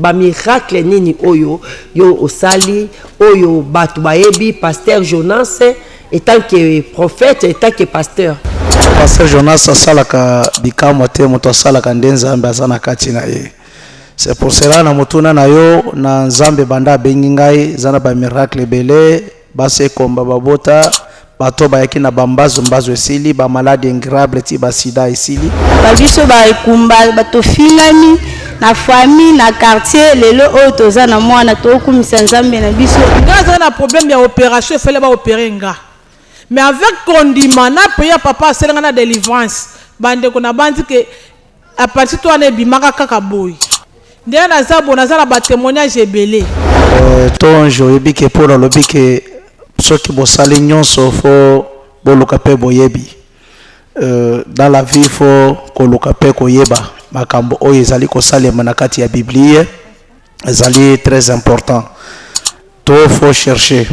Ba miracle nini oyo yo osali oyo batu bayebi pasteur Jonas etant que prophète etant que pasteur? Pasteur Jonas asalaka bikamwa te, moto asalaka nde Nzambe aza na kati na ye. C'est pour cela na motuna na yo na Nzambe banda abengi ngai eza na ba miracle ebele, basi ekomba babota, bato bayaki na ba mbazu mbazu esili, ba maladi incurable ti ba sida esili. Ba biso ba ekumba ba tofingami na famille na quartier lelo oyo toza na mwana tokumisa Nzambe na biso. Nga naza na problème ya operation il fallait ba opere nga mais avec kondima na prière papa asali nga na delivrance ba ndeko na banzi ke Appendicite wana ebimaka kaka boye. Ndenge naza boye naza na ba temoignages ebele. Tonge oyebi ke Paul alobi ke soki bosali nyonso fo boluka pe boyebi. Dans la vie fo koluka pe koyeba makambo oyo ezali kosalema na kati ya biblie ezali très important. To faut chercher.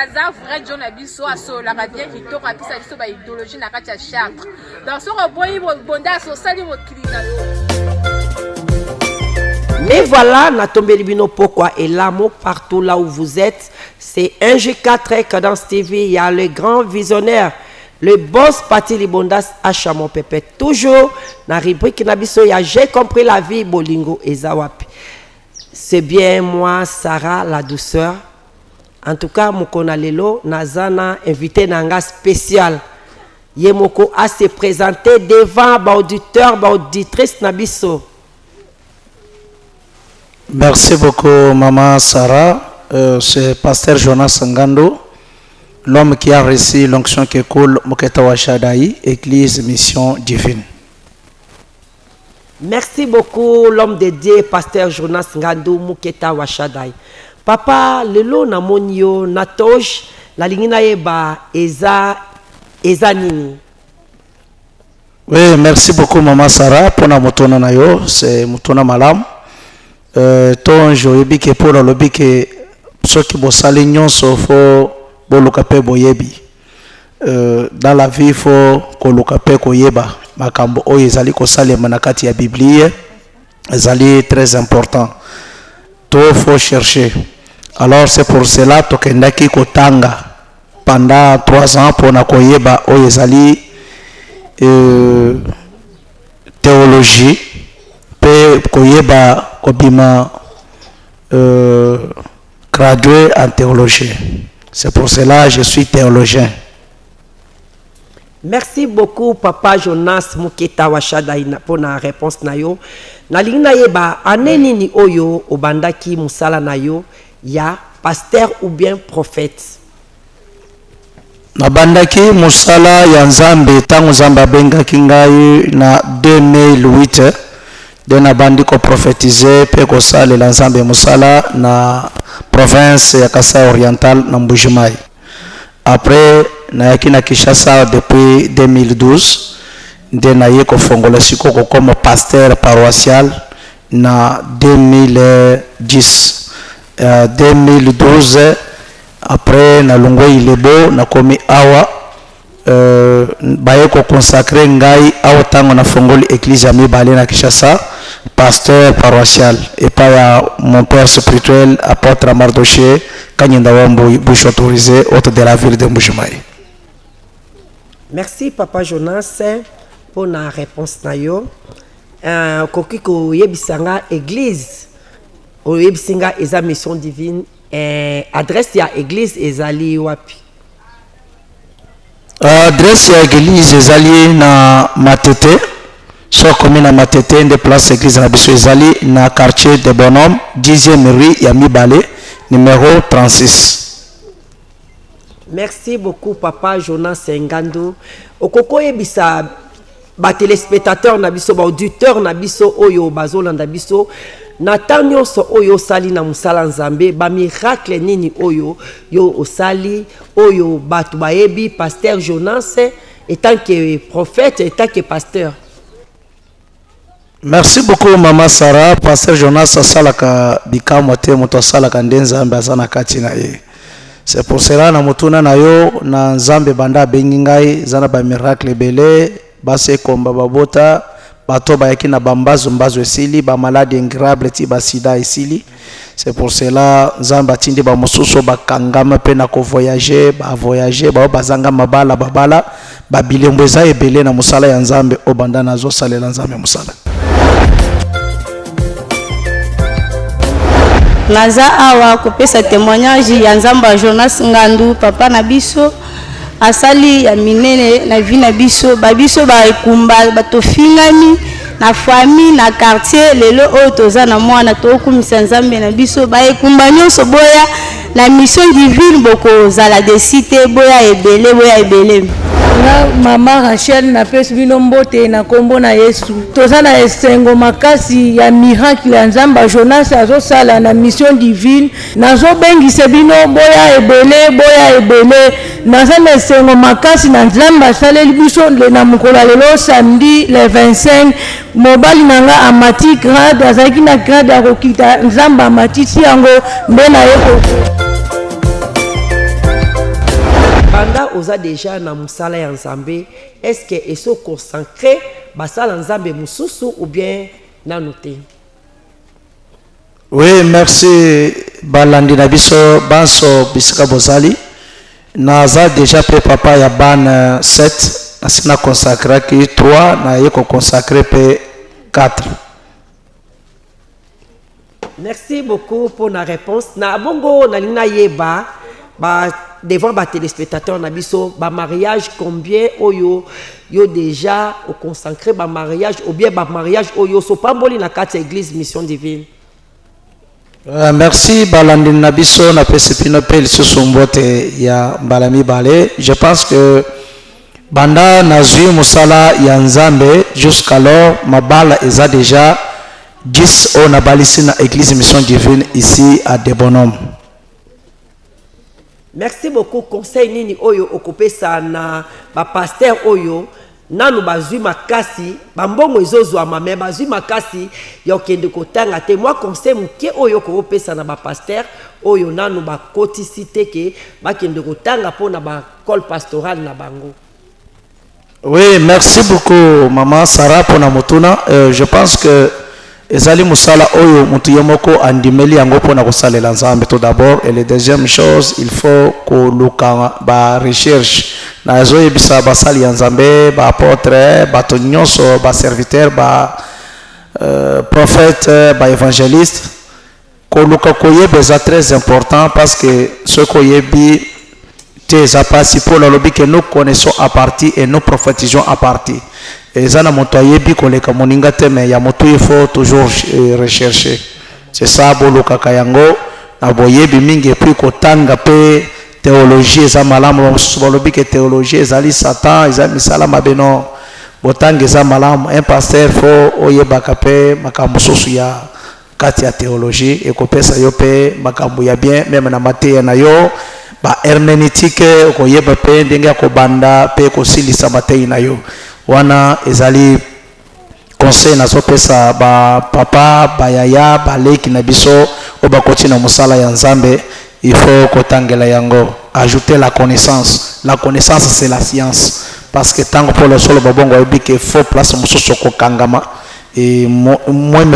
Aza vrai djo na biso, asololaka bien kitoko, apesa biso ba idéologie na kati ya Chartres. Donc soki oboyi bondas osali mokili na yo. Mais voilà, natombeli bino pokwa elamo partout là où vous êtes. C'est 1G4 Cadence TV, il y a le grand visionnaire, le boss Patty Libondas Acha mon pépé. Toujours na rubrique na biso ya J'ai compris la vie bolingo eza wapi. C'est bien moi Sarah la douceur. En tout cas mokona lelo naza na invité na nga spécial. Ye moko a se présenter devant ba auditeurs, ba auditrices na biso. Merci beaucoup maman Sarah. C'est pasteur Jonas Ngando, l'homme qui a reçu l'onction qui coule Moketa wa Shaddai, Église Mission Divine. Merci beaucoup l'homme de Dieu pasteur Jonas Ngandu Muketa wa Shaddai. Papa lelo namoni yo na toge nalingi nayeba eza eza nini? Oui, merci beaucoup maman Sarah pona motuna na yo, c'est motuna malamu. Tonge oyebi ke Paul alobi ke soki bosali nyonso fo boluka pe boyebi. Dans la vie fo koluka pe koyeba makambo oyo ezali kosalema na kati ya biblie ezali très important. To faut chercher. Alors c'est pour cela tokendaki kotanga pendant 3 ans pona koyeba oyo ezali théologie pe koyeba kobima gradué en théologie. C'est pour cela je suis théologien. Merci beaucoup papa Jonas Muketa wa Shaddai na pona réponse na yo. Nalingi nayeba année nini oyo obandaki musala na yo ya pasteur ou bien prophète? Nabandaki mosala ya Nzambe tango Nzambe abengaki ngai na 2008 nde nabandi ko prophetiser pe kosalela Nzambe mosala na province ya Kasai Oriental na Mbuji-Mayi. Après nayaki na Kinshasa depuis 2012 nde naye kofongola sikoyo kokoma pasteur paroissial na 2010. 2012 après nalongwe Ilebo nakomi awa baye ko consacrer ngai awa tango nafongoli eglise ya mibale na Kinshasa pasteur paroissial epai ya mon père spirituel apotre Mardochée Kanyenda wa Mbuyi bouche autorisée hôte de la ville de Mbuji-Mayi. Merci papa Jonas pona réponse na yo. Okoki koyebisa nga eglise oyebisi nga eza mission divine, adresse ya eglise ezali wapi? Adresse ya eglise ezali na Matete, soki okomi na Matete nde place eglise na biso ezali na quartier de Bonhomme 10e rue ya mibale numero 36. Merci beaucoup papa Jonas Ngandu. Okoki koyebisa ba téléspectateurs na biso, ba auditeurs na biso oyo bazolanda biso na temps nyonso oyo osali na mosala Nzambe, ba miracle nini oyo yo osali oyo bato bayebi pasteur Jonas etant que prophète, etant que pasteur? Merci beaucoup maman Sarah. Pasteur Jonas asalaka bikamwa te, moto asalaka nde Nzambe aza na kati na ye. C'est pour cela na motuna na yo na Nzambe banda abengi ngai eza na ba miracle ebele basi ekomba babota bato bayaki na bambazo mbazo esili ba maladi incurable ti ba sida esili. C'est pour cela Nzambe atindi ba mosusu bakangama pe na ko voyager ba voyager bao bazanga mabala babala ba bilembo eza ebele na mosala ya Nzambe oyo banda nazosalela Nzambe mosala. Naza awa kopesa témoignage ya Nzambe ya Jonas Ngandu papa na biso asali ya minene na vie na biso ba biso ba ekumba bato fingami na famille na quartier lelo oyo toza na mwana tokumisa Nzambe na biso ba ekumba nyonso boya na mission divine bokozala desi te boya ebele boya ebele. Nga mama Rachel napesi bino mbote na kombo na Yesu. Toza na esengo makasi ya miracle ya Nzambe Jonas azosala na mission divine. Nazobengisa bino boya ebele, boya ebele. Naza na esengo makasi na Nzambe asaleli biso na mokolo ya lelo samedi le 25. Mobali na nga amati grade, azalaki na grade ya kokita, Nzambe amatisi yango nde naye ko Banda oza dejà na musala ya Nzambe est ce que esi o consacre basala Nzambe mususu ou bien nanu te? Oui, merci balandi na biso banso bisika bozali. Naza dejà pe papa ya bana 7, nasi na consacraki 3, naye ko consacrer pe 4. Merci beaucoup pour la réponse. Na bongo nalingi nayeba ba devant ba téléspectateurs na biso ba mariage combien oyo yo déjà au consacré ba mariage ou bien ba mariage oyo so pamboli na kati ya église mission divine. Merci balandi na biso napesi bino mpe lisusu mbote ya mbala mibale. Je pense que banda nazwi mosala ya Nzambe jusqu'alors mabala eza déjà 10 oyo nabalisi na église mission divine ici à Debonhomme. Merci beaucoup. Conseil nini oyo okopesa na ba pasteur oyo nanu bazwi makasi ba mbongo ezozwama mais bazwi makasi ya kokende kotanga te, mwa conseil moke oyo okopesa na ba pasteur oyo nanu bakotisi te ke bakende kotanga mpo na ba école pastorale na bango? Oui, merci beaucoup maman Sarah pour la motuna. Je pense que ezali musala oyo mutu ye moko andimeli yango mpona kosalela Nzambe tout d'abord, et la deuxième chose il faut koluka ba recherche. Nazoyebisa basali ya Nzambe, ba apôtre, bato nyonso, ba serviteur, ba prophète, ba évangéliste, koluka koyeba eza très important parce que soki oyebi te eza pasi. Paul alobi que nous connaissons à partir et nous prophétisons à partir. Eza na moto ayebi koleka moninga te, mais ya moto il faut toujours rechercher. C'est ça, bolukaka yango na boyebi mingi, et puis kotanga pe théologie eza malamu. Bamosusu balobi ke théologie ezali satan, eza misala mabe. Non, botanga eza malamu. Un pasteur faut oyebaka pe makambo mosusu ya kati ya théologie, ekopesa yo pe makambo ya bien meme na mateya na yo, ba herméneutique, okoyeba pe ndenge ya kobanda pe kosilisa mateyi na yo. Wana ezali conseil nazopesa ba papa, ba yaya, baleki na biso oyo bakoti na mosala ya Nzambe. Il faut kotangela yango, ajouter la connaissance. La connaissance, c'est la science, parce que ntango Paul asoloba bongo, ayebi ke faut place mosusu okokangama. Et moi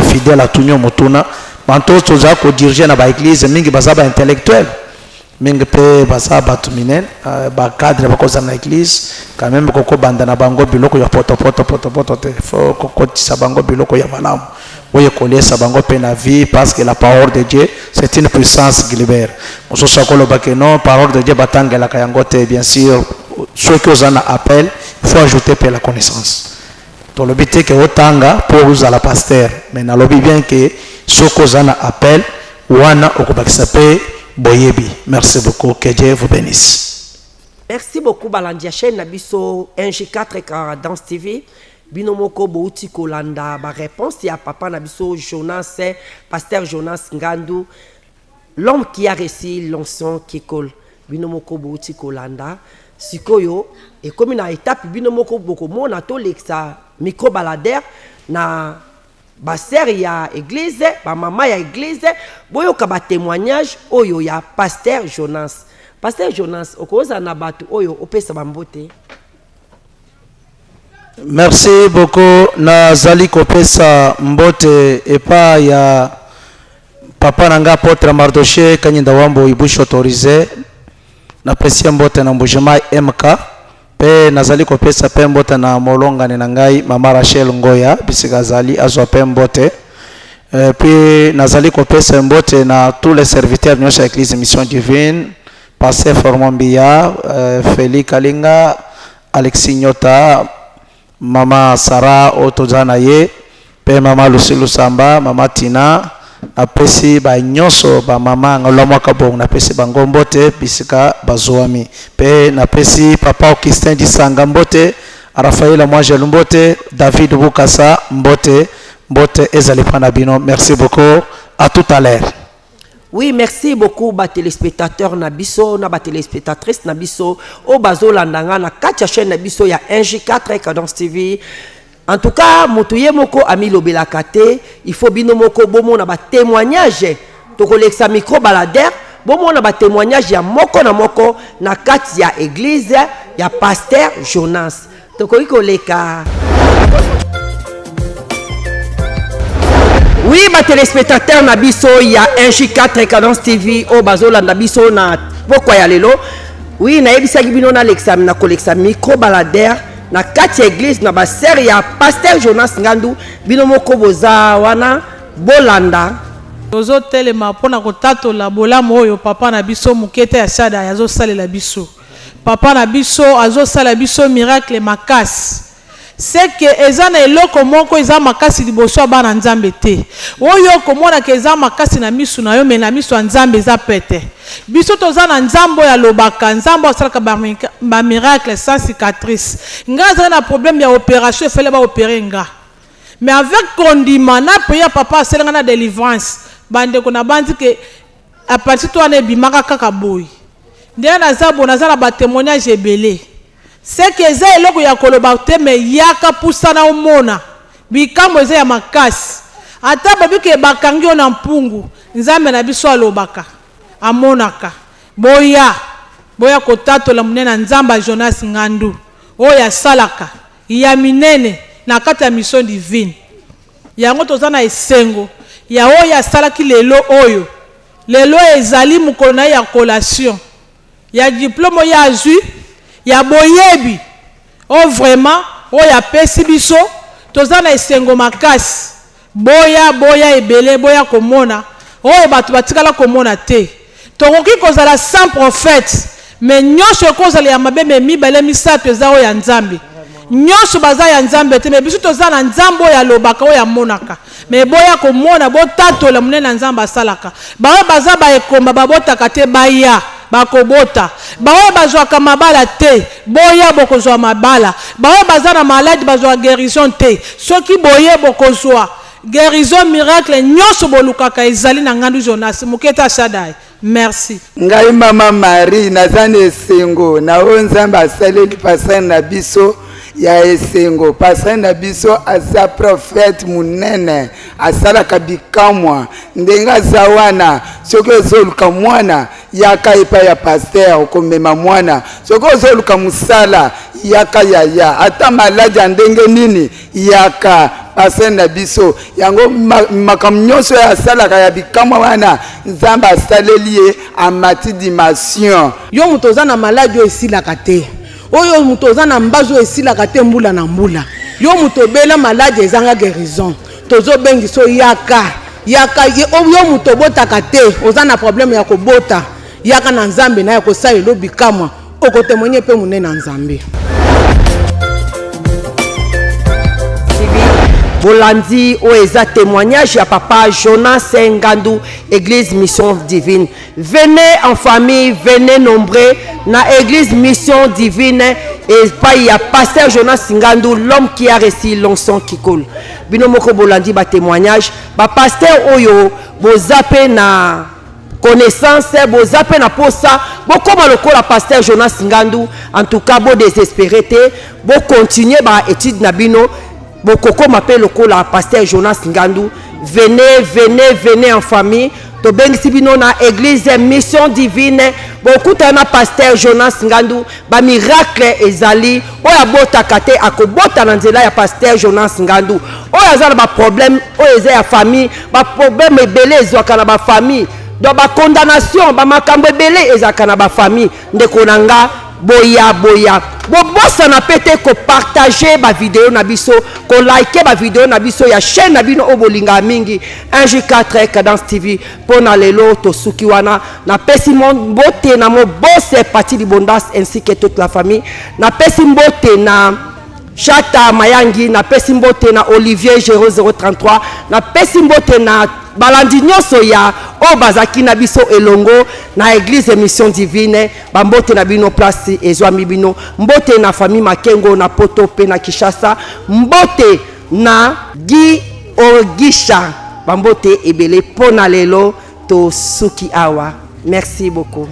fidèle atuni yo motuna, banto toza kodiriger na baéglise mingi baza baintellectuel mingi mpe baza bato minene, bacadre bakozala na église. Quand même kokobanda na bango biloko ya potopoto potopoto te, faut kokotisa bango biloko ya malamu oyo ekoliesa bango mpe na vie, parce que la parole de Dieu, c'est une puissance qui libère. Mosusu akoloba ke non, parole de Dieu batangelaka yango te. Bien sûr, soki oza na appel, il faut ajouter mpe la connaissance. Tolobi te ke otanga mpo ozala pasteur, mais nalobi bien ke soki oza na appel wana, okobakisa mpe boyebi. Merci beaucoup, que Dieu vous bénisse. Merci beaucoup balandi ya chaîne na biso 1G4 Cadence TV. Bino moko bouti kolanda ba réponse ya papa na biso Jonas, pasteur Jonas Ngandu, l'homme qui a reçu l'onction qui colle. Bino moko bouti kolanda. Sikoyo ekomi na étape bino moko bokomona tolekisa micro baladeur na basœur ya église, bamama ya église, boyoka batémoignage oyo ya pasteur Jonas. Pasteur Jonas, okozala na bato oyo opesa bambote. Merci beaucoup. Nazali kopesa mbote epa ya papa na nga apôtre Mardoché Kanyinda Wambo Ibushi autorisé. Napesi ye mbote na Mbujimayi MK pe nazali kopesa pe mbote na molongani na ngai mama Rachel Ngoya bisika azali azwa pe mbote. Et puis nazali kopesa mbote na tous les serviteurs nyonso ya Eglise Mission Divine, Pasteur Formon Mbiya, euh, Feli Kalinga, Alexis Nyota, Mama Sarah oyo toza na ye pe mama Lucie Lusamba, mama Tina, napesi ba nyonso ba mama Ngolwa Kabongo, napesi bango mbote bisika bazuami, pe napesi papa Augustin Disanga mbote, Raphaël Mwangelu mbote, David Bukasa mbote, mbote ezali mpo na bino. Merci beaucoup, à tout à l'heure. Oui, merci beaucoup ba téléspectateurs na biso, na ba téléspectatrices na biso, o bazolanda nga na kati ya chaîne na biso ya 1J4 Cadence TV. En tout cas, moto ye moko amilobelaka te, il faut bino moko bomona ba témoignages. Tokolekisa micro baladeur, bomona ba témoignages ya moko na moko na kati ya église ya pasteur Jonas. Tokoki koleka. Oui, ba téléspectateurs na biso ya 1J4 Cadence TV oyo bazolanda biso na pokwa ya lelo. Oui, nayebisaki bino nalekisa na kolekisa micro baladeur na kati ya église na ba sœur ya pasteur Jonas Ngandu. Bino moko boza wana bolanda. Tozotelema mpo na kotatola bolamu oyo papa na biso moke te ya Shaddai azosalela biso. Papa na biso azo sala biso miracle makasi. Ce que eza na eloko moko eza makasi liboso ya bana Nzambe te. Oyo oko mona ke eza makasi na misu na yo mais na misu ya Nzambe eza pete. Biso toza na Nzambe oyo alobaka, Nzambe oyo asalaka ba miracle sans cicatrice. Nga nazalaki na problème ya operation il fallait ba operer nga. Mais avec kondima na prière papa asali nga na delivrance, ba ndeko nabanzi ke appendicite wana ebimaka kaka boye. Ndenge naza boye naza na ba temoignage ebele ce que eza eloko ya koloba te mais yaka pusana omona bikamwa eza ya makasi ata balobi ke bakangi yo na mpungu nzambe na biso alobaka amonaka boya boya kotatola monene ya nzambe ya Jonas Ngandu oyo asalaka ya minene na kati ya mission divine yango toza na esengo ya oyo asalaki lelo oyo Lelo ezali mokolo na ye ya collation ya diplome oyo ye azui ya boyebi oyo vraiment oyo apesi biso toza na esengo makasi boya boya ebele boya komona oyo batu batikala komona te tokoki kozala sans prophète mais nionso ekozala ya mabe mais mibale misatu eza oyo ya nzambe nionso baza ya nzambe te mais biso toza na nzambe oyo alobaka oyo amonaka Mais boya komona botatola monene na nzambe asalaka baoyo baza ba ekomba babotaka te baya bakobota baoyo bazwaka mabala te boya bokozwa mabala baoyo baza na maladi bazwa guerison te soki boye bokozwa guerison miracle nyonso bolukaka ezali na ngandu Jonas mokete ashadai merci. Ngai mama Marie naza na esengo na oyo Nzambe asaleli pasteur na biso ya esengo. Pasteur na biso aza prophète munene, asalaka bikamwa ndenge aza wana. Soki ozoluka mwana, yaka epai ya pasteur, okomema mwana. Soki ozoluka mosala, yaka yaya. Ata maladi ya ndenge nini, yaka pasteur na biso. Yango makambo nyonso oyo asalaka ya bikamwa wana, Nzambe asaleli ye, amati dimension. Yo moto oza na maladi oyo esilaka te, oyo moto oza na mbazi oyo esilaka te mbula na mbula, yo moto obela maladi ezanga guérison, tozobengisa yo yaka, yaka. Yo moto obotaka te, oza na problème ya kobota, yaka na Nzambe naye akosalela yo bikamwa, okotemoigne mpe monene ya Nzambe. Bolandi oyo eza témoignage ya papa Jonas Ngandu, église Mission Divine. Venez en famille, venez nombreux na église Mission Divine epai ya pasteur Jonas Ngandu, l'homme qui a reçu l'onction qui coule. Bino moko bolandi ba témoignage, ba pasteur oyo boza pe na connaissance, boza pe na posa bokoma lokola pasteur Jonas Ngandu. En tout cas bo désespérer te, bo continuer ba études na bino, bokokoma pe lokola pasteur Jonas Ngandu. Venez, venez, venez en famille. Tobengisi bino na église Mission Divine. Bokutana na pasteur Jonas Ngandu, ba miracle ezali. Oyo abotaka te akobota na nzela ya pasteur Jonas Ngandu. Oyo aza na ba problème, oyo eza ya famille, ba problème ebele ezwaka na ba famille. Donc ba condamnation, ba makambo ebele ezalaka na ba famille. Ndeko na nga, boya boya. Bobosana pe te ko partager ba video na biso, ko liker ba video na biso ya chaîne na bino oyo bolingaka mingi, 1J4 Cadence TV. Pona lelo tosuki wana. Napesi mbote na mon boss Patty Libondas ainsi que toute la famille. Napesi mbote na Chata Mayangi, napesi mbote na Olivier 0033, napesi mbote na balandi nyonso ya oyo bazalaki na biso elongo na église Mission Divine. Bambote na bino place ezwami bino. Mbote na famille Makengo na Poto pe na Kinshasa. Mbote na Guy Ogisha. Bambote ebele pona lelo tosuki awa. Merci beaucoup.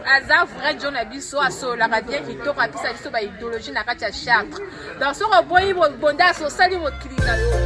Aza vrai John na biso, asololaka bien kitoko, apesa biso ba idéologie na kati ya Chartres. Donc soki oboyi bonda, osali mokili na yo.